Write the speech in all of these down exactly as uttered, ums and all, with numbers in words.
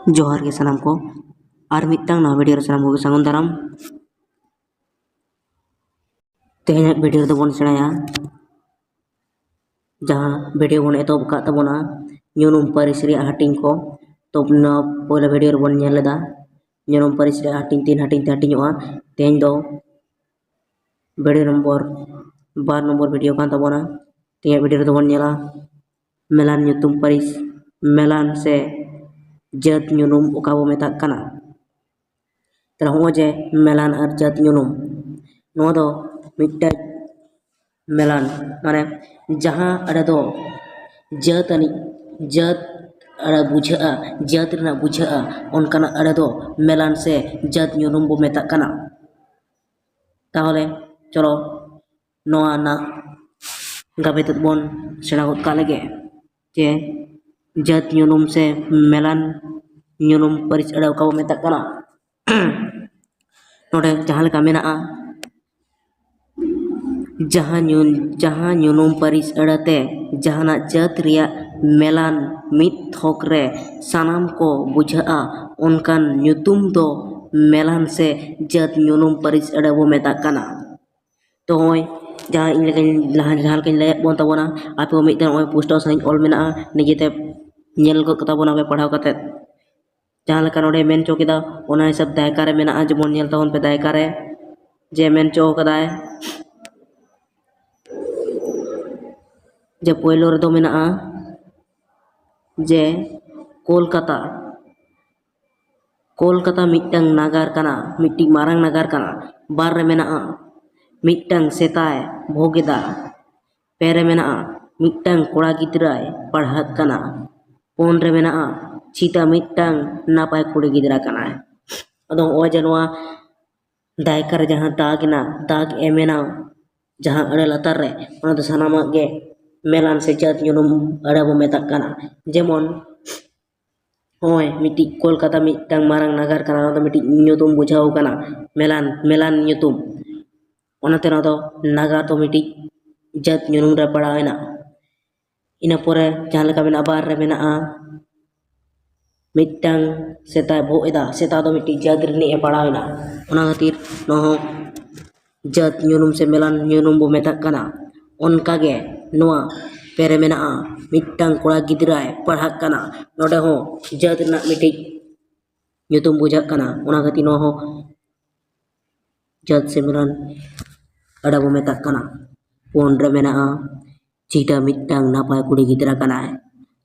ᱡᱚᱦᱟᱨ ᱜᱮ ᱥᱟᱱᱟᱢ ᱠᱚ, ᱟᱨ ᱢᱤᱫᱴᱟᱝ ᱱᱟᱣᱟ video ᱨᱮ ᱥᱟᱱᱟᱢ ᱠᱚᱜᱮ ᱥᱟᱹᱜᱩᱱ ᱫᱟᱨᱟᱢ᱾ ᱛᱮᱦᱮᱧᱟᱜ video ᱨᱮᱫᱚ ᱵᱚᱱ ᱥᱮᱬᱟᱭᱟ ᱡᱟᱦᱟᱸ video ᱵᱚᱱ ᱮᱛᱚᱦᱚᱵ ᱟᱠᱟᱫ ᱛᱟᱵᱚᱱᱟ ᱧᱩᱱᱩᱢ ᱯᱟᱹᱨᱤᱥ ᱨᱮᱭᱟᱜ ᱦᱟᱹᱴᱤᱧ ᱠᱚ᱾ ᱛᱚ ᱱᱚᱣᱟ ᱯᱳᱭᱞᱳ video ᱨᱮᱵᱚᱱ ᱧᱮᱞ ᱞᱮᱫᱟ ᱧᱩᱱᱩᱢ ᱯᱟᱹᱨᱤᱥ ᱨᱮᱭᱟᱜ ᱦᱟᱹᱴᱤᱧ, ᱛᱤᱱ ᱦᱟᱹᱴᱤᱧ ᱛᱮ ᱦᱟᱹᱴᱤᱧᱚᱜᱼᱟ᱾ ᱛᱮᱦᱮᱧ ᱫᱚ video number ᱵᱟᱨ number video ᱠᱟᱱ ᱛᱟᱵᱚᱱᱟ᱾ ᱛᱮᱦᱮᱧᱟᱜ video ᱨᱮᱫᱚ ᱵᱚᱱ ᱧᱮᱞᱟ ᱢᱮᱞᱟᱱ ᱧᱩᱛᱩᱢ ᱯᱟᱹᱨᱤᱥ, ᱢᱮᱞᱟᱱ ᱥᱮ ᱡᱟᱹᱛ ᱧᱩᱱᱩᱢ ᱚᱠᱟ ᱵᱚ ᱢᱮᱛᱟᱜ ᱠᱟᱱᱟ᱾ ᱛᱟᱦᱞᱮ ᱦᱚᱸᱜᱼᱚᱭ ᱡᱮ ᱢᱮᱞᱟᱱ ᱟᱨ ᱡᱟᱹᱛ ᱧᱩᱱᱩᱢ, ᱱᱚᱣᱟ ᱫᱚ ᱢᱤᱫᱴᱮᱡ ᱢᱮᱞᱟᱱ, ᱢᱟᱱᱮ ᱡᱟᱦᱟᱸ ᱟᱹᱲᱟᱹ ᱫᱚ ᱡᱟᱹᱛ ᱟᱹᱱᱤᱡ, ᱡᱟᱹᱛ ᱟᱹᱲᱟᱹ ᱵᱩᱡᱷᱟᱹᱜᱼᱟ, ᱡᱟᱹᱛ ᱨᱮᱱᱟᱜ ᱵᱩᱡᱷᱟᱹᱜᱼᱟ, ᱚᱱᱠᱟᱱᱟᱜ ᱟᱹᱲᱟᱹ ᱫᱚ ᱢᱮᱞᱟᱱ ᱥᱮ ᱡᱟᱹᱛ ᱧᱩᱱᱩᱢ ᱵᱚ ᱢᱮᱛᱟᱜ ᱠᱟᱱᱟ᱾ ᱛᱟᱦᱚᱞᱮ ᱪᱚᱞᱚ ᱱᱚᱣᱟ ᱨᱮᱱᱟᱜ ᱜᱟᱵᱮ ᱛᱮᱫ ᱵᱚᱱ ᱥᱮᱬᱟ ᱜᱚᱫ ᱠᱟᱜ ᱞᱮᱜᱮ, ᱡᱮ ᱡᱟᱹᱛ ᱧᱩᱱᱩᱢ ᱥᱮ ᱢᱮᱞᱟᱱ ᱧᱩᱱᱩᱢ ᱯᱟᱹᱨᱤᱥ ᱟᱹᱲᱟᱹ ᱚᱠᱟ ᱵᱚ ᱢᱮᱛᱟᱜ ᱠᱟᱱᱟ᱾ ᱱᱚᱰᱮ ᱡᱟᱦᱟᱸ ᱞᱮᱠᱟ ᱢᱮᱱᱟᱜᱼᱟ, ᱡᱟᱦᱟᱸ ᱧᱩ-, ᱡᱟᱦᱟᱸ ᱧᱩᱱᱩᱢ ᱯᱟᱹᱨᱤᱥ ᱟᱹᱲᱟᱹ ᱛᱮ ᱡᱟᱦᱟᱱᱟᱜ ᱡᱟᱹᱛ ᱨᱮᱭᱟᱜ ᱢᱮᱞᱟᱱ ᱢᱤᱫ ᱛᱷᱚᱠ ᱨᱮ ᱥᱟᱱᱟᱢ ᱠᱚ ᱵᱩᱡᱷᱟᱹᱜᱼᱟ, ᱚᱱᱠᱟᱱ ᱧᱩᱛᱩᱢ ᱫᱚ ᱢᱮᱞᱟᱱ ᱥᱮ ᱡᱟᱹᱛ ᱧᱩᱱᱩᱢ ᱯᱟᱹᱨᱤᱥ ᱟᱹᱲᱟᱹ ᱵᱚ ᱢᱮᱛᱟᱜ ᱠᱟᱱᱟ᱾ ᱛᱚ ᱱᱚᱜᱼᱚᱭ ᱡᱟᱦᱟᱸ ᱤᱧ ᱞᱮᱠᱟᱧ ᱞᱟᱦᱟ, ᱡᱟᱦᱟᱸ ᱞᱮᱠᱟᱧ ᱞᱟᱹᱭᱟᱫ ᱵᱚᱱ ᱛᱟᱵᱚᱱᱟ, ᱟᱯᱮ ᱦᱚᱸ ᱢᱤᱫᱴᱮᱱ ᱱᱚᱜᱼᱚᱭ ᱯᱩᱥᱴᱟᱹᱣ ᱥᱟᱺᱦᱤᱡ ᱚᱞ ᱢᱮᱱᱟᱜᱼᱟ, ᱱᱤᱡᱮᱛᱮ ᱧᱮᱞ ᱜᱚᱫ ᱠᱟᱛᱟ ᱵᱚᱱᱟ ᱯᱮ ᱯᱟᱲᱦᱟᱣ ᱠᱟᱛᱮᱫ᱾ ᱡᱟᱦᱟᱸ ᱞᱮᱠᱟ ᱱᱚᱰᱮ ᱢᱮᱱ ᱦᱚᱪᱚ ᱠᱮᱫᱟ, ᱚᱱᱟ ᱦᱤᱥᱟᱹᱵ ᱫᱟᱭᱠᱟ ᱨᱮ ᱢᱮᱱᱟᱜᱼᱟ᱾ ᱡᱮᱢᱚᱱ ᱧᱮᱞ ᱛᱟᱵᱚᱱ ᱯᱮ ᱫᱟᱭᱠᱟ ᱨᱮ ᱡᱮ ᱢᱮᱱ ᱦᱚᱪᱚ ᱠᱟᱫᱟᱭ ᱡᱮ ᱯᱳᱭᱞᱳ ᱨᱮᱫᱚ ᱢᱮᱱᱟᱜᱼᱟ ᱡᱮ ᱠᱳᱞᱠᱟᱛᱟ, ᱠᱳᱞᱠᱟᱛᱟ ᱢᱤᱫᱴᱟᱝ ᱱᱟᱜᱟᱨ ᱠᱟᱱᱟ, ᱢᱤᱫᱴᱤᱡ ᱢᱟᱨᱟᱝ ᱱᱟᱜᱟᱨ ᱠᱟᱱᱟ᱾ ᱵᱟᱨ ᱨᱮ ᱢᱮᱱᱟᱜᱼᱟ ᱢᱤᱫᱴᱟᱝ ᱥᱮᱛᱟᱭ ᱵᱷᱳᱜᱮᱫᱟ᱾ ᱯᱮ ᱨᱮ ᱢᱮᱱᱟᱜᱼᱟ ᱢᱤᱫᱴᱟᱝ ᱠᱚᱲᱟ ᱜᱤᱫᱽᱨᱟᱹᱭ ᱯᱟᱲᱦᱟᱜ ᱠᱟᱱᱟ᱾ ᱯᱩᱱ ᱨᱮ ᱢᱮᱱᱟᱜᱼᱟ ᱪᱷᱤᱛᱟ ᱢᱤᱫᱴᱟᱝ ᱱᱟᱯᱟᱭ ᱠᱩᱲᱤ ᱜᱤᱫᱽᱨᱟᱹ ᱠᱟᱱᱟᱭ᱾ ᱟᱫᱚ ᱱᱚᱜᱼᱚᱭ ᱡᱮ ᱱᱚᱣᱟ ᱫᱟᱭᱠᱟ ᱨᱮ ᱡᱟᱦᱟᱸ ᱫᱟᱜᱽ ᱮᱱᱟ, ᱫᱟᱜᱽ ᱮᱢ ᱮᱱᱟ, ᱡᱟᱦᱟᱸ ᱟᱹᱲᱟᱹ ᱞᱟᱛᱟᱨ ᱨᱮ, ᱚᱱᱟ ᱫᱚ ᱥᱟᱱᱟᱢᱟᱜ ᱜᱮ ᱢᱮᱞᱟᱱ ᱥᱮ ᱡᱟᱹᱛ ᱧᱩᱱᱩᱢ ᱟᱹᱲᱟᱹ ᱵᱚ ᱢᱮᱛᱟᱜ ᱠᱟᱱᱟ᱾ ᱡᱮᱢᱚᱱ ᱱᱚᱜᱼᱚᱭ ᱢᱤᱫᱴᱤᱡ ᱠᱳᱞᱠᱟᱛᱟ ᱢᱤᱫᱴᱟᱝ ᱢᱟᱨᱟᱝ ᱱᱟᱜᱟᱨ ᱠᱟᱱᱟ, ᱚᱱᱟ ᱫᱚ ᱢᱤᱫᱴᱤᱡ ᱧᱩᱛᱩᱢ ᱵᱩᱡᱷᱟᱹᱣ ᱠᱟᱱᱟ, ᱢᱮᱞᱟᱱ, ᱢᱮᱞᱟᱱ ᱧᱩᱛᱩᱢ᱾ ᱚᱱᱟᱛᱮ ᱱᱚᱣᱟ ᱫᱚ ᱱᱟᱜᱟᱨ ᱫᱚ ᱢᱤᱫᱴᱤᱡ ᱡᱟᱹᱛ ᱧᱩᱱᱩᱢ ᱨᱮ ᱯᱟᱲᱟᱣ ᱮᱱᱟ᱾ ᱤᱱᱟᱹ ᱯᱚᱨᱮ ᱡᱟᱦᱟᱸ ᱞᱮᱠᱟ ᱢᱮᱱᱟᱜᱼᱟ, ᱵᱟᱨ ᱨᱮ ᱢᱮᱱᱟᱜᱼᱟ ᱢᱤᱫᱴᱟᱝ ᱥᱮᱛᱟᱭ ᱵᱷᱚᱜ ᱮᱫᱟ, ᱥᱮᱛᱟ ᱫᱚ ᱢᱤᱫᱴᱤᱡ ᱡᱟᱹᱛ ᱨᱤᱱᱤᱡ ᱮ ᱯᱟᱲᱟᱣ ᱮᱱᱟ᱾ ᱚᱱᱟ ᱠᱷᱟᱹᱛᱤᱨ ᱱᱚᱣᱟ ᱦᱚᱸ ᱡᱟᱹᱛ ᱧᱩᱱᱩᱢ ᱥᱮ ᱢᱮᱞᱟᱱ ᱧᱩᱱᱩᱢ ᱵᱚ ᱢᱮᱛᱟᱜ ᱠᱟᱱᱟ᱾ ᱚᱱᱠᱟᱜᱮ ᱱᱚᱣᱟ ᱯᱮ ᱨᱮ ᱢᱮᱱᱟᱜᱼᱟ, ᱢᱤᱫᱴᱟᱝ ᱠᱚᱲᱟ ᱜᱤᱫᱽᱨᱟᱹᱭ ᱯᱟᱲᱦᱟᱜ ᱠᱟᱱᱟ᱾ ᱱᱚᱰᱮ ᱦᱚᱸ ᱡᱟᱹᱛ ᱨᱮᱱᱟᱜ ᱢᱤᱫᱴᱤᱡ ᱧᱩᱛᱩᱢ ᱵᱩᱡᱷᱟᱹᱜ ᱠᱟᱱᱟ, ᱚᱱᱟ ᱠᱷᱟᱹᱛᱤᱨ ᱱᱚᱣᱟ ᱦᱚᱸ ᱡᱟᱹᱛ ᱥᱮ ᱢᱮᱞᱟᱱ ᱟᱹᱲᱟᱹ ᱵᱚ ᱢᱮᱛᱟᱜ ᱠᱟᱱᱟ᱾ ᱯᱩᱱ ᱨᱮ ᱢᱮᱱᱟᱜᱼᱟ, ᱪᱤᱴᱟ ᱢᱤᱫᱴᱟᱝ ᱱᱟᱯᱟᱭ ᱠᱩᱲᱤ ᱜᱤᱫᱽᱨᱟᱹ ᱠᱟᱱᱟᱭ᱾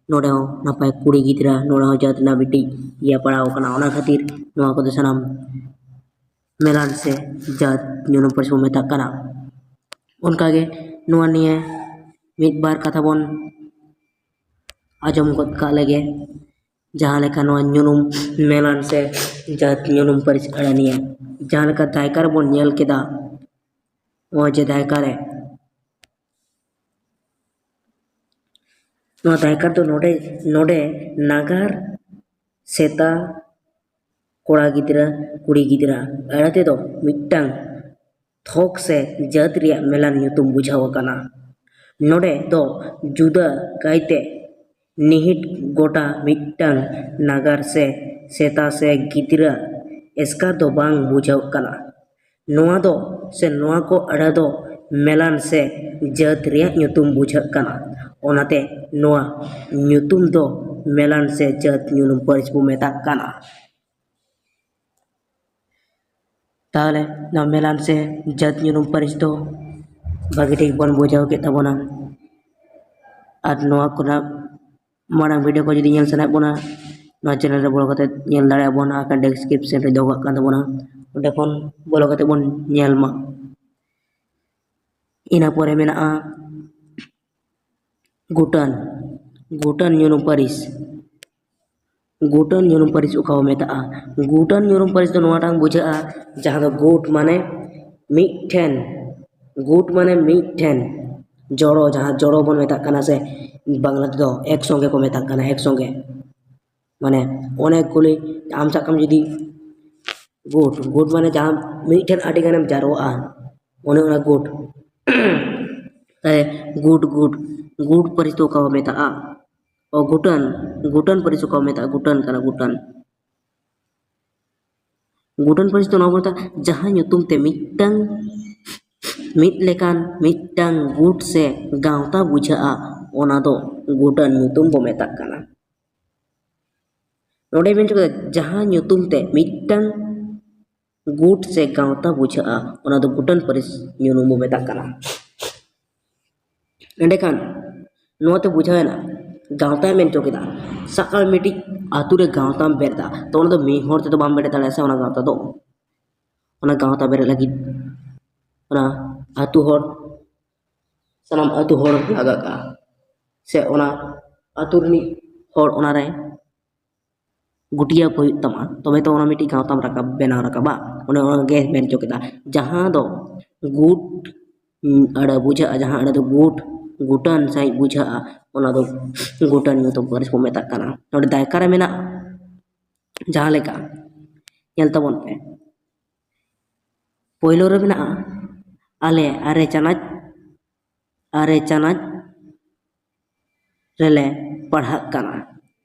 ᱱᱚᱰᱮ ᱦᱚᱸ ᱱᱟᱯᱟᱭ ᱠᱩᱲᱤ ᱜᱤᱫᱽᱨᱟᱹ, ᱱᱚᱰᱮ ᱦᱚᱸ ᱡᱟᱹᱛ ᱨᱮᱱᱟᱜ ᱢᱤᱫᱴᱤᱡ ᱤᱭᱟᱹ ᱯᱟᱲᱟᱣ ᱟᱠᱟᱱᱟ᱾ ᱚᱱᱟ ᱠᱷᱟᱹᱛᱤᱨ ᱱᱚᱣᱟ ᱠᱚᱫᱚ ᱥᱟᱱᱟᱢ ᱢᱮᱞᱟᱱ ᱥᱮ ᱡᱟᱹᱛ ᱧᱩᱱᱩᱢ ᱯᱟᱹᱨᱤᱥ ᱵᱚ ᱢᱮᱛᱟᱜ ᱠᱟᱱᱟ᱾ ᱚᱱᱠᱟᱜᱮ ᱱᱚᱣᱟ ᱱᱤᱭᱮ ᱢᱤᱫ ᱵᱟᱨ ᱠᱟᱛᱷᱟ ᱵᱚᱱ ᱟᱸᱡᱚᱢ ᱜᱚᱫ ᱠᱟᱜ ᱞᱮᱜᱮ᱾ ᱡᱟᱦᱟᱸ ᱞᱮᱠᱟ ᱱᱚᱣᱟ ᱧᱩᱱᱩᱢ ᱢᱮᱞᱟᱱ ᱥᱮ ᱡᱟᱹᱛ ᱧᱩᱱᱩᱢ ᱯᱟᱹᱨᱤᱥ ᱟᱹᱲᱟᱹ ᱱᱤᱭᱮ, ᱡᱟᱦᱟᱸ ᱞᱮᱠᱟ ᱫᱟᱭᱠᱟ ᱨᱮᱵᱚᱱ ᱧᱮᱞ ᱠᱮᱫᱟ, ᱱᱚᱜᱼᱚᱭ ᱡᱮ ᱫᱟᱭᱠᱟ ᱨᱮ, ᱱᱚᱣᱟ ᱫᱟᱭᱠᱟ ᱫᱚ ᱱᱚᱰᱮ, ᱱᱚᱰᱮ ᱱᱟᱜᱟᱨ ᱥᱮᱛᱟ ᱠᱚᱲᱟ ᱜᱤᱫᱽᱨᱟᱹ ᱠᱩᱲᱤ ᱜᱤᱫᱽᱨᱟᱹ ᱟᱹᱲᱟᱹ ᱛᱮᱫᱚ ᱢᱤᱫᱴᱟᱝ ᱛᱷᱚᱠ ᱥᱮ ᱡᱟᱹᱛ ᱨᱮᱭᱟᱜ ᱢᱮᱞᱟᱱ ᱧᱩᱛᱩᱢ ᱵᱩᱡᱷᱟᱹᱣ ᱟᱠᱟᱱᱟ᱾ ᱱᱚᱰᱮ ᱫᱚ ᱡᱩᱫᱟᱹ ᱠᱟᱭᱛᱮ ᱱᱤᱦᱤᱴ ᱜᱚᱴᱟ ᱢᱤᱫᱴᱟᱝ ᱱᱟᱜᱟᱨ ᱥᱮ ᱥᱮᱛᱟ ᱥᱮ ᱜᱤᱫᱽᱨᱟᱹ ᱮᱥᱠᱟᱨ ᱫᱚ ᱵᱟᱝ ᱵᱩᱡᱷᱟᱹᱜ ᱠᱟᱱᱟ᱾ ᱱᱚᱣᱟ ᱫᱚ ᱥᱮ ᱱᱚᱣᱟ ᱠᱚ ᱟᱹᱲᱟᱹ ᱫᱚ ᱢᱮᱞᱟᱱ ᱥᱮ ᱡᱟᱹᱛ ᱨᱮᱭᱟᱜ ᱧᱩᱛᱩᱢ ᱵᱩᱡᱷᱟᱹᱜ ᱠᱟᱱᱟ᱾ ᱚᱱᱟᱛᱮ ᱱᱚᱣᱟ ᱧᱩᱛᱩᱢ ᱫᱚ ᱢᱮᱞᱟᱱ ᱥᱮ ᱡᱟᱹᱛ ᱧᱩᱱᱩᱢ ᱯᱟᱹᱨᱤᱥ ᱵᱚ ᱢᱮᱛᱟᱜ ᱠᱟᱱᱟ᱾ ᱛᱟᱦᱚᱞᱮ ᱱᱚᱣᱟ ᱢᱮᱞᱟᱱ ᱥᱮ ᱡᱟᱹᱛ ᱧᱩᱱᱩᱢ ᱯᱟᱹᱨᱤᱥ ᱫᱚ ᱵᱷᱟᱹᱜᱤ ᱴᱷᱤᱠ ᱵᱚᱱ ᱵᱩᱡᱷᱟᱹᱣ ᱠᱮᱫ ᱛᱟᱵᱚᱱᱟ᱾ ᱟᱨ ᱱᱚᱣᱟ ᱠᱷᱚᱱᱟᱜ ᱢᱟᱲᱟᱝ video ᱠᱚ ᱡᱩᱫᱤ ᱧᱮᱞ ᱥᱟᱱᱟᱭᱮᱫ ᱵᱚᱱᱟ, ᱱᱚᱣᱟ channel ᱨᱮ ᱵᱚᱞᱚ ᱠᱟᱛᱮ ᱧᱮᱞ ᱫᱟᱲᱮᱭᱟᱜᱼᱟ ᱵᱚᱱ, ᱟᱨ description ᱨᱮ ᱫᱚᱦᱚ ᱠᱟᱜ ᱠᱟᱱ ᱛᱟᱵᱚᱱᱟ, ᱚᱸᱰᱮ ᱠᱷᱚᱱ ᱵᱚᱞᱚ ᱠᱟᱛᱮ ᱵᱚᱱ ᱧᱮᱞ ᱢᱟ᱾ ᱤᱱᱟᱹ ᱯᱚᱨᱮ ᱢᱮᱱᱟᱜᱼᱟ ᱜᱩᱴᱟᱹᱱ, ᱜᱩᱴᱟᱹᱱ ᱧᱩᱱᱩᱢ ᱯᱟᱹᱨᱤᱥ᱾ ᱜᱩᱴᱟᱹᱱ ᱧᱩᱱᱩᱢ ᱯᱟᱹᱨᱤᱥ ᱚᱠᱟ ᱵᱚ ᱢᱮᱛᱟᱜᱼᱟ? ᱜᱩᱴᱟᱹᱱ ᱧᱩᱱᱩᱢ ᱯᱟᱹᱨᱤᱥ ᱫᱚ ᱱᱚᱣᱟᱴᱟᱝ ᱵᱩᱡᱷᱟᱹᱜᱼᱟ, ᱡᱟᱦᱟᱸ ᱫᱚ ᱜᱩᱴ ᱢᱟᱱᱮ ᱢᱤᱫᱴᱷᱮᱱ, ᱜᱩᱴ ᱢᱟᱱᱮ ᱢᱤᱫᱴᱷᱮᱱ, ᱡᱚᱲᱚ, ᱡᱟᱦᱟᱸ ᱡᱚᱲᱚ ᱵᱚᱱ ᱢᱮᱛᱟᱜ ᱠᱟᱱᱟ, ᱥᱮ ᱵᱟᱝᱞᱟ ᱛᱮᱫᱚ ᱮᱠ ᱥᱚᱸᱜᱮ ᱠᱚ ᱢᱮᱛᱟᱜ ᱠᱟᱱᱟ, ᱮᱠ ᱥᱚᱸᱜᱮ᱾ ᱢᱟᱱᱮ ᱚᱱᱮᱠ ᱜᱩᱞᱤ, ᱟᱢ ᱥᱟᱵ ᱠᱟᱜ ᱢᱮ ᱡᱩᱫᱤ ᱜᱩᱴ, ᱜᱩᱴ ᱢᱟᱱᱮ ᱡᱟᱦᱟᱸ ᱢᱤᱫᱴᱷᱮᱱ ᱟᱹᱰᱤ ᱜᱟᱱᱮᱢ ᱡᱟᱨᱣᱟᱜᱼᱟ, ᱚᱱᱮ ᱚᱱᱟ ᱜᱩᱴ᱾ ᱛᱟᱦᱞᱮ ᱜᱩᱴ, ᱜᱩᱴ, ᱜᱩᱴ ᱯᱟᱹᱨᱤᱥ ᱫᱚ ᱚᱠᱟ ᱵᱚ ᱢᱮᱛᱟᱜᱼᱟ? ᱚ, ᱜᱷᱩᱴᱟᱱ, ᱜᱷᱩᱴᱟᱱ ᱯᱟᱹᱨᱤᱥ ᱚᱠᱟ ᱠᱚ ᱢᱮᱛᱟᱜᱼᱟ, ᱜᱷᱩᱴᱟᱱ ᱠᱟᱱᱟ, ᱜᱷᱩᱴᱟᱱ᱾ ᱜᱷᱩᱴᱟᱱ ᱯᱟᱹᱨᱤᱥ ᱫᱚ ᱱᱚᱣᱟ ᱵᱚ ᱢᱮᱛᱟᱜᱼᱟ, ᱡᱟᱦᱟᱸ ᱧᱩᱛᱩᱢ ᱛᱮ ᱢᱤᱫᱴᱟᱝ ᱢᱤᱫ ᱞᱮᱠᱟᱱ ᱢᱤᱫᱴᱟᱝ ᱜᱩᱴ ᱥᱮ ᱜᱟᱶᱛᱟ ᱵᱩᱡᱷᱟᱹᱜᱼᱟ, ᱚᱱᱟ ᱫᱚ ᱜᱷᱩᱴᱟᱱ ᱧᱩᱛᱩᱢ ᱵᱚ ᱢᱮᱛᱟᱜ ᱠᱟᱱᱟ᱾ ᱱᱚᱰᱮ ᱢᱮᱱ ᱦᱚᱪᱚ ᱠᱟᱫᱟ, ᱡᱟᱦᱟᱸ ᱧᱩᱛᱩᱢ ᱛᱮ ᱢᱤᱫᱴᱟᱝ ᱜᱩᱴ ᱥᱮ ᱜᱟᱶᱛᱟ ᱵᱩᱡᱷᱟᱹᱜᱼᱟ, ᱚᱱᱟ ᱫᱚ ᱜᱷᱩᱴᱟᱱ ᱯᱟᱹᱨᱤᱥ ᱧᱩᱛᱩᱢ ᱵᱚ ᱢᱮᱛᱟᱜ ᱠᱟᱱᱟ᱾ ᱮᱸᱰᱮᱠᱷᱟᱱ ᱱᱚᱣᱟᱛᱮ ᱵᱩᱡᱷᱟᱹᱣ ᱮᱱᱟ, ᱜᱟᱶᱛᱟᱭ ᱢᱮᱱ ᱦᱚᱪᱚ ᱠᱮᱫᱟ᱾ ᱥᱟᱵ ᱠᱟᱜ ᱢᱮ, ᱢᱤᱫᱴᱤᱡ ᱟᱹᱛᱩ ᱨᱮ ᱜᱟᱶᱛᱟᱢ ᱵᱮᱨᱮᱫᱟ, ᱛᱚ ᱚᱱᱟ ᱫᱚ ᱢᱤᱫ ᱦᱚᱲ ᱛᱮᱫᱚ ᱵᱟᱢ ᱵᱮᱨᱮᱫ ᱫᱟᱲᱮᱭᱟᱜᱼᱟ ᱥᱮ᱾ ᱚᱱᱟ ᱜᱟᱶᱛᱟ ᱫᱚ, ᱚᱱᱟ ᱜᱟᱶᱛᱟ ᱵᱮᱨᱮᱫ ᱞᱟᱹᱜᱤᱫ ᱚᱱᱟ ᱟᱹᱛᱩ ᱦᱚᱲ, ᱥᱟᱱᱟᱢ ᱟᱹᱛᱩ ᱦᱚᱲ ᱞᱟᱜᱟᱜᱼᱟ, ᱥᱮ ᱚᱱᱟ ᱟᱹᱛᱩ ᱨᱤᱱᱤᱡ ᱦᱚᱲ ᱚᱱᱟᱨᱮ ᱜᱩᱴᱤᱭᱟᱹᱣ ᱠᱚ ᱦᱩᱭᱩᱜ ᱛᱟᱢᱟ, ᱛᱚᱵᱮ ᱛᱚ ᱚᱱᱟ ᱢᱤᱫᱴᱤᱡ ᱜᱟᱶᱛᱟᱢ ᱨᱟᱠᱟᱵ, ᱵᱮᱱᱟᱣ ᱨᱟᱠᱟᱵᱟ᱾ ᱚᱱᱮ ᱚᱱᱟᱜᱮ ᱢᱮᱱ ᱦᱚᱪᱚ ᱠᱮᱫᱟ, ᱡᱟᱦᱟᱸ ᱫᱚ ᱜᱩᱴ, ᱩᱸ, ᱟᱹᱲᱟᱹ ᱵᱩᱡᱷᱟᱹᱜᱼᱟ, ᱡᱟᱦᱟᱸ ᱟᱹᱲᱟᱹ ᱫᱚ ᱜᱩᱴ, ᱜᱩᱴᱟᱱ ᱥᱟᱺᱦᱤᱡ ᱵᱩᱡᱷᱟᱹᱜᱼᱟ, ᱚᱱᱟ ᱫᱚ ᱜᱩᱴᱟᱱ ᱧᱩᱛᱩᱢ ᱯᱟᱹᱨᱤᱥ ᱵᱚ ᱢᱮᱛᱟᱜ ᱠᱟᱱᱟ᱾ ᱱᱚᱰᱮ ᱫᱟᱭᱠᱟ ᱨᱮ ᱢᱮᱱᱟᱜᱼᱟ, ᱡᱟᱦᱟᱸ ᱞᱮᱠᱟ, ᱧᱮᱞ ᱛᱟᱵᱚᱱ ᱯᱮ, ᱯᱳᱭᱞᱳ ᱨᱮ ᱢᱮᱱᱟᱜᱼᱟ ᱟᱞᱮ ᱟᱨᱮ ᱪᱟᱱᱟᱪ, ᱟᱨᱮ ᱪᱟᱱᱟᱪ ᱨᱮᱞᱮ ᱯᱟᱲᱦᱟᱜ ᱠᱟᱱᱟ᱾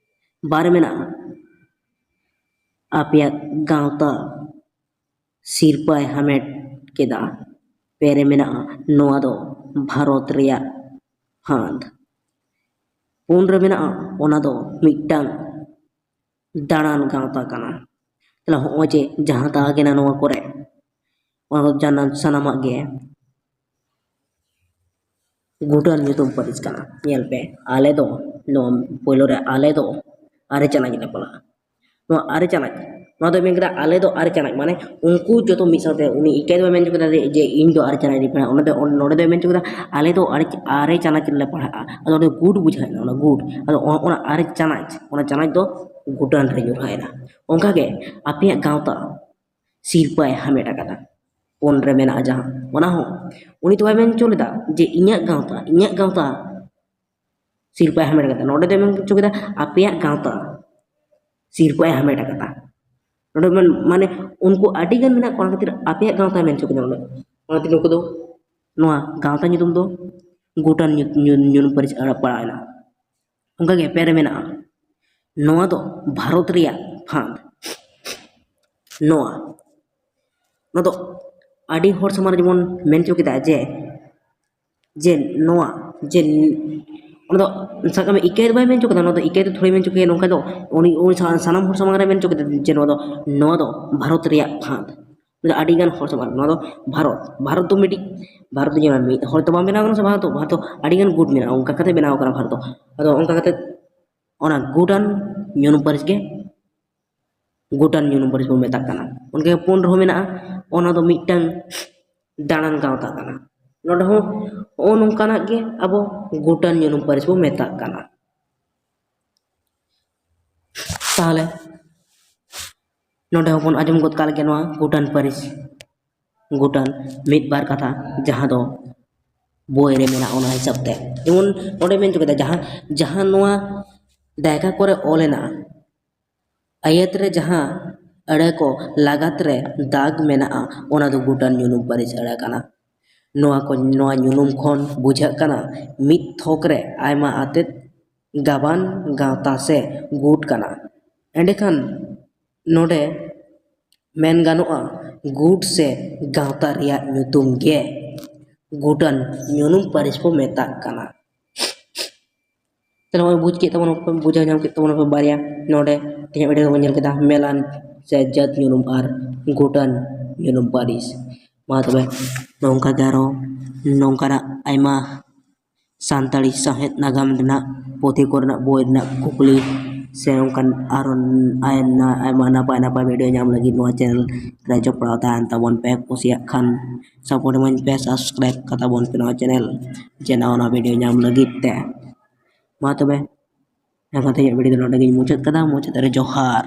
ᱵᱟᱨ ᱢᱮᱱᱟᱜᱼᱟ ᱟᱯᱮᱭᱟᱜ ᱜᱟᱶᱛᱟ ᱥᱤᱨᱯᱟᱹᱭ ᱦᱟᱢᱮᱴ ᱠᱮᱫᱟ᱾ ᱯᱮ ᱨᱮ ᱢᱮᱱᱟᱜᱼᱟ ᱱᱚᱣᱟ ᱫᱚ ᱵᱷᱟᱨᱚᱛ ᱨᱮᱭᱟᱜ ᱦᱟᱸᱫ᱾ ᱯᱩᱱ ᱨᱮ ᱢᱮᱱᱟᱜᱼᱟ ᱚᱱᱟ ᱫᱚ ᱢᱤᱫᱴᱟᱝ ᱫᱟᱬᱟᱱ ᱜᱟᱶᱛᱟ ᱠᱟᱱᱟ᱾ ᱛᱟᱦᱞᱮ ᱦᱚᱸᱜᱼᱚᱭ ᱡᱮ ᱡᱟᱦᱟᱸ ᱫᱟᱜ ᱮᱱᱟ ᱱᱚᱣᱟ ᱠᱚᱨᱮ, ᱚᱱᱟ ᱫᱚ ᱡᱟᱱᱟᱢ ᱥᱟᱱᱟᱢᱟᱜ ᱜᱮ ᱜᱷᱩᱴᱟᱱ ᱧᱩᱛᱩᱢ ᱯᱟᱹᱨᱤᱥ ᱠᱟᱱᱟ᱾ ᱧᱮᱞ ᱯᱮ, ᱟᱞᱮ ᱫᱚ ᱱᱚᱣᱟ ᱯᱳᱭᱞᱳ ᱨᱮ ᱟᱞᱮ ᱫᱚ ᱟᱨᱮ ᱪᱟᱱᱟᱪ ᱞᱮ ᱯᱟᱲᱟᱜᱼᱟ᱾ ᱱᱚᱣᱟ ᱟᱨᱮ ᱪᱟᱱᱟᱪ, ᱱᱚᱣᱟ ᱫᱚ ᱢᱮᱱ ᱠᱮᱫᱟ ᱟᱞᱮ ᱫᱚ ᱟᱨᱮ ᱪᱟᱱᱟᱪ, ᱢᱟᱱᱮ ᱩᱱᱠᱩ ᱡᱚᱛᱚ ᱢᱤᱫ ᱥᱟᱶᱛᱮ, ᱩᱱᱤ ᱤᱠᱟᱹᱭ ᱫᱚ ᱢᱮᱱ ᱦᱚᱪᱚ ᱠᱮᱫᱟ ᱡᱮ, ᱡᱮ ᱤᱧ ᱫᱚ ᱟᱨᱮ ᱪᱟᱱᱟᱪ ᱨᱤᱧ ᱯᱟᱲᱦᱟᱜᱼᱟ᱾ ᱚᱱᱟ ᱫᱚ, ᱱᱚᱰᱮ ᱫᱚᱭ ᱢᱮᱱ ᱦᱚᱪᱚ ᱠᱮᱫᱟ ᱟᱞᱮ ᱫᱚ ᱟᱨᱮ, ᱟᱨᱮ ᱪᱟᱱᱟᱪ ᱨᱮᱞᱮ ᱯᱟᱲᱦᱟᱜᱼᱟ᱾ ᱟᱫᱚ ᱚᱸᱰᱮ ᱜᱩᱴ ᱵᱩᱡᱷᱟᱹᱣ ᱮᱱᱟ, ᱚᱱᱟ ᱜᱩᱴ᱾ ᱟᱫᱚ ᱚ-, ᱚᱱᱟ ᱟᱨᱮ ᱪᱟᱱᱟᱪ, ᱚᱱᱟ ᱪᱟᱱᱟᱪ ᱫᱚ ᱜᱷᱩᱴᱟᱱ ᱨᱮ ᱧᱩᱨᱦᱟᱹᱭᱮᱱᱟ᱾ ᱚᱱᱠᱟᱜᱮ ᱟᱯᱮᱭᱟᱜ ᱜᱟᱶᱛᱟ ᱥᱤᱨᱯᱟᱹᱭ ᱦᱟᱢᱮᱴ ᱟᱠᱟᱫᱟ᱾ ᱯᱩᱱ ᱨᱮ ᱢᱮᱱᱟᱜᱼᱟ ᱡᱟᱦᱟᱸ, ᱚᱱᱟ ᱦᱚᱸ ᱩᱱᱤ ᱫᱚ ᱵᱟᱭ ᱢᱮᱱ ᱦᱚᱪᱚ ᱞᱮᱫᱟ ᱡᱮ ᱤᱧᱟᱹᱜ ᱜᱟᱶᱛᱟ, ᱤᱧᱟᱹᱜ ᱜᱟᱶᱛᱟ ᱥᱤᱨᱯᱟᱹᱭ ᱦᱟᱢᱮᱴ ᱟᱠᱟᱫᱟ᱾ ᱱᱚᱰᱮ ᱫᱚᱭ ᱢᱮᱱ ᱦᱚᱪᱚ ᱠᱮᱫᱟ ᱟᱯᱮᱭᱟᱜ ᱜᱟᱶᱛᱟ ᱥᱤᱨᱯᱟᱹᱭ ᱦᱟᱢᱮᱴ ᱟᱠᱟᱫᱟ᱾ ᱱᱚᱰᱮ ᱢᱮᱱ, ᱢᱟᱱᱮ ᱩᱱᱠᱩ ᱟᱹᱰᱤ ᱜᱟᱱ ᱢᱮᱱᱟᱜ ᱠᱚᱣᱟ, ᱚᱱᱟ ᱠᱷᱟᱹᱛᱤᱨ ᱟᱯᱮᱭᱟᱜ ᱜᱟᱶᱛᱟᱭ ᱢᱮᱱ ᱦᱚᱪᱚ ᱠᱮᱫᱟ ᱱᱚᱰᱮ᱾ ᱚᱱᱟᱛᱮ ᱱᱩᱠᱩ ᱫᱚ, ᱱᱚᱣᱟ ᱜᱟᱶᱛᱟ ᱧᱩᱛᱩᱢ ᱫᱚ ᱜᱷᱩᱴᱟᱱ ᱧᱩ-, ᱧᱩ-, ᱧᱩᱛᱩᱢ ᱯᱟᱹᱨᱤᱥ ᱟᱲᱟᱜ ᱯᱟᱲᱟᱣ ᱮᱱᱟ᱾ ᱚᱱᱠᱟᱜᱮ ᱯᱮ ᱨᱮ ᱢᱮᱱᱟᱜᱼᱟ, ᱱᱚᱣᱟ ᱫᱚ ᱵᱷᱟᱨᱚᱛ ᱨᱮᱭᱟᱜ ᱯᱷᱟᱸᱫᱽ᱾ ᱱᱚᱣᱟ ᱱᱚᱣᱟ ᱫᱚ ᱟᱹᱰᱤ ᱦᱚᱲ ᱥᱟᱢᱟᱝ ᱨᱮ ᱡᱮᱢᱚᱱ ᱢᱮᱱ ᱦᱚᱪᱚ ᱠᱮᱫᱟ ᱡᱮ ᱡᱮ ᱱᱚᱣᱟ ᱡᱮ ᱚᱱᱟ ᱫᱚ ᱥᱟᱵ ᱠᱟᱜ ᱢᱮ ᱤᱠᱟᱹᱭ ᱫᱚ ᱵᱟᱭ ᱢᱮᱱ ᱦᱚᱪᱚ ᱠᱟᱫᱟ, ᱱᱚᱣᱟ ᱫᱚ ᱤᱠᱟᱹᱭ ᱫᱚ ᱛᱷᱚᱲᱤ ᱢᱮᱱ ᱦᱚᱪᱚ ᱠᱮᱫᱟ, ᱱᱚᱝᱠᱟ ᱫᱚ ᱩᱱᱤ ᱩᱱᱤ ᱥᱟ- ᱥᱟᱱᱟᱢ ᱦᱚᱲ ᱥᱟᱢᱟᱝ ᱨᱮ ᱢᱮᱱ ᱦᱚᱪᱚ ᱠᱮᱫᱟ ᱡᱮ ᱱᱚᱣᱟ ᱫᱚ ᱱᱚᱣᱟ ᱫᱚ ᱵᱷᱟᱨᱚᱛ ᱨᱮᱭᱟᱜ ᱯᱷᱟᱸᱫᱽ᱾ ᱟᱹᱰᱤ ᱜᱟᱱ ᱦᱚᱲ ᱥᱟᱢᱟᱝ ᱨᱮ ᱱᱚᱣᱟ ᱫᱚ ᱵᱷᱟᱨᱚᱛ ᱵᱷᱟᱨᱚᱛ ᱫᱚ ᱢᱤᱫᱴᱤᱡ ᱵᱷᱟᱨᱚᱛ ᱫᱚ ᱧᱮᱞ ᱢᱮ ᱢᱤᱫ ᱦᱚᱲ ᱫᱚ ᱵᱟᱝ ᱵᱮᱱᱟᱣ ᱠᱟᱱᱟ ᱥᱮ ᱵᱷᱟᱨᱚᱛ ᱫᱚ ᱵᱷᱟᱨᱚᱛ ᱫᱚ ᱟᱹᱰᱤ ᱜᱟᱱ ᱜᱩᱴ ᱢᱮᱱᱟᱜᱼᱟ, ᱚᱱᱠᱟ ᱠᱟᱛᱮ ᱵᱮᱱᱟᱣ ᱠᱟᱱᱟ ᱵᱷᱟᱨᱚᱛ ᱫᱚ᱾ ᱟᱫᱚ ᱚᱱᱠᱟ ᱠᱟᱛᱮ ᱚᱱᱟ ᱜᱩᱴᱟᱱ ᱧᱩᱱᱩᱢ ᱯᱟᱹᱨᱤᱥ ᱜᱮ ᱜᱩᱴᱟᱱ ᱧᱩᱱᱩᱢ ᱯᱟᱹᱨᱤᱥ ᱵᱚᱱ ᱢᱮᱛᱟᱜ ᱠᱟᱱᱟ᱾ ᱚᱱᱠᱟ ᱜᱮ ᱯᱩᱱ ᱨᱮᱦᱚᱸ ᱢᱮᱱᱟᱜᱼᱟ, ᱚᱱᱟ ᱫᱚ ᱢᱤᱫᱴᱟᱝ ᱫᱟᱬᱟᱱ ᱜᱟᱶᱛᱟ ᱠᱟᱱᱟ᱾ ᱱᱚᱰᱮ ᱦᱚᱸ ᱱᱚᱜᱼᱚ ᱱᱚᱝᱠᱟᱱᱟᱜ ᱜᱮ ᱟᱵᱚ ᱜᱩᱴᱟᱱ ᱧᱩᱱᱩᱢ ᱯᱟᱹᱨᱤᱥ ᱵᱚᱱ ᱢᱮᱛᱟᱜ ᱠᱟᱱᱟ᱾ ᱛᱟᱦᱚᱞᱮ ᱱᱚᱰᱮ ᱦᱚᱸᱵᱚᱱ ᱟᱸᱡᱚᱢ ᱜᱚᱫ ᱠᱟᱜ ᱞᱮᱜᱮ ᱱᱚᱣᱟ ᱜᱩᱴᱟᱱ ᱯᱟᱹᱨᱤᱥ, ᱜᱩᱴᱟᱱ ᱢᱤᱫ ᱵᱟᱨ ᱠᱟᱛᱷᱟ ᱡᱟᱦᱟᱸ ᱫᱚ ᱵᱳᱭ ᱨᱮ ᱢᱮᱱᱟᱜᱼᱟ, ᱚᱱᱟ ᱦᱤᱥᱟᱹᱵ ᱛᱮ ᱡᱮᱢᱚᱱ ᱱᱚᱰᱮ ᱢᱮᱱ ᱦᱚᱪᱚ ᱠᱮᱫᱟ ᱡᱟᱦᱟᱸ ᱡᱟᱦᱟᱸ ᱱᱚᱣᱟ ᱫᱟᱭᱠᱟ ᱠᱚᱨᱮ ᱚᱞ ᱮᱱᱟ, ᱟᱭᱟᱛ ᱨᱮ ᱡᱟᱦᱟᱸ ᱟᱹᱲᱟᱹ ᱠᱚ ᱞᱟᱜᱟᱛ ᱨᱮ ᱫᱟᱜᱽ ᱢᱮᱱᱟᱜᱼᱟ, ᱚᱱᱟ ᱫᱚ ᱜᱩᱴᱟᱱ ᱧᱩᱱᱩᱢ ᱯᱟᱹᱨᱤᱥ ᱟᱹᱲᱟᱹ ᱠᱟᱱᱟ᱾ ᱱᱚᱣᱟ ᱠᱚ ᱱᱚᱣᱟ ᱧᱩᱱᱩᱢ ᱠᱷᱚᱱ ᱵᱩᱡᱷᱟᱹᱜ ᱠᱟᱱᱟ ᱢᱤᱫ ᱛᱷᱚᱠ ᱨᱮ ᱟᱭᱢᱟ ᱟᱛᱮᱫ ᱜᱟᱵᱟᱱ ᱜᱟᱶᱛᱟ ᱥᱮ ᱜᱩᱴ ᱠᱟᱱᱟ᱾ ᱮᱸᱰᱮᱠᱷᱟᱱ ᱱᱚᱰᱮ ᱢᱮᱱ ᱜᱟᱱᱚᱜᱼᱟ ᱜᱩᱴ ᱥᱮ ᱜᱟᱶᱛᱟ ᱨᱮᱭᱟᱜ ᱧᱩᱛᱩᱢ ᱜᱮ ᱜᱩᱴᱟᱱ ᱧᱩᱱᱩᱢ ᱯᱟᱹᱨᱤᱥ ᱠᱚ ᱢᱮᱛᱟᱜ ᱠᱟᱱᱟ᱾ ᱛᱟᱦᱞᱮ ᱱᱚᱜᱼᱚᱭ ᱵᱩᱡᱽ ᱠᱮᱫ ᱛᱟᱵᱚᱱ ᱯᱮ, ᱵᱩᱡᱷᱟᱹᱣ ᱧᱟᱢ ᱠᱮᱫ ᱛᱟᱵᱚᱱ ᱯᱮ ᱵᱟᱨᱭᱟ ᱱᱚᱰᱮ ᱛᱮᱦᱮᱧ video ᱵᱚᱱ ᱧᱮᱞ ᱠᱮᱫᱟ ᱢᱮᱞᱟᱱ ᱥᱮ ᱡᱟᱹᱛ ᱧᱩᱱᱩᱢ ᱟᱨ ᱜᱩᱴᱟᱱ ᱧᱩᱱᱩᱢ ᱯᱟᱹᱨᱤᱥ᱾ ᱢᱟ ᱛᱚᱵᱮ ᱱᱚᱝᱠᱟ ᱜᱮ ᱟᱨᱚ ᱱᱚᱝᱠᱟᱱᱟᱜ ᱟᱭᱢᱟ ᱥᱟᱱᱛᱟᱲᱤ ᱥᱟᱶᱦᱮᱫ ᱱᱟᱜᱟᱢ ᱨᱮᱱᱟᱜ ᱯᱩᱛᱷᱤ ᱠᱚᱨᱮᱱᱟᱜ ᱵᱳᱭ ᱨᱮᱱᱟᱜ ᱠᱩᱠᱞᱤ ᱥᱮ ᱚᱱᱠᱟᱱ ᱟᱨᱚ ᱟᱭᱢᱟ ᱟᱭᱢᱟ ᱱᱟᱯᱟᱭ ᱱᱟᱯᱟᱭ video ᱧᱟᱢ ᱞᱟᱹᱜᱤᱫ ᱱᱚᱣᱟ channel ᱨᱮ ᱡᱚᱯᱲᱟᱣ ᱛᱟᱦᱮᱱ ᱛᱟᱵᱚᱱ ᱯᱮ᱾ ᱠᱩᱥᱤᱭᱟᱜ ᱠᱷᱟᱱ support ᱤᱢᱟᱹᱧ ᱯᱮ, subscribe ᱠᱟᱛᱟ ᱵᱚᱱ ᱯᱮ ᱱᱚᱣᱟ channel ᱡᱮ ᱱᱟᱣᱟ ᱱᱟᱣᱟ video ᱧᱟᱢ ᱞᱟᱹᱜᱤᱫ ᱛᱮ᱾ ᱢᱟ ᱛᱚᱵᱮ ᱮᱱᱠᱷᱟᱱ ᱛᱮᱦᱮᱧᱟᱜ video ᱫᱚ ᱱᱚᱰᱮ ᱜᱤᱧ ᱢᱩᱪᱟᱹᱫ ᱠᱟᱫᱟ᱾ ᱢᱩᱪᱟᱹᱫ ᱨᱮ ᱡᱚᱦᱟᱨ᱾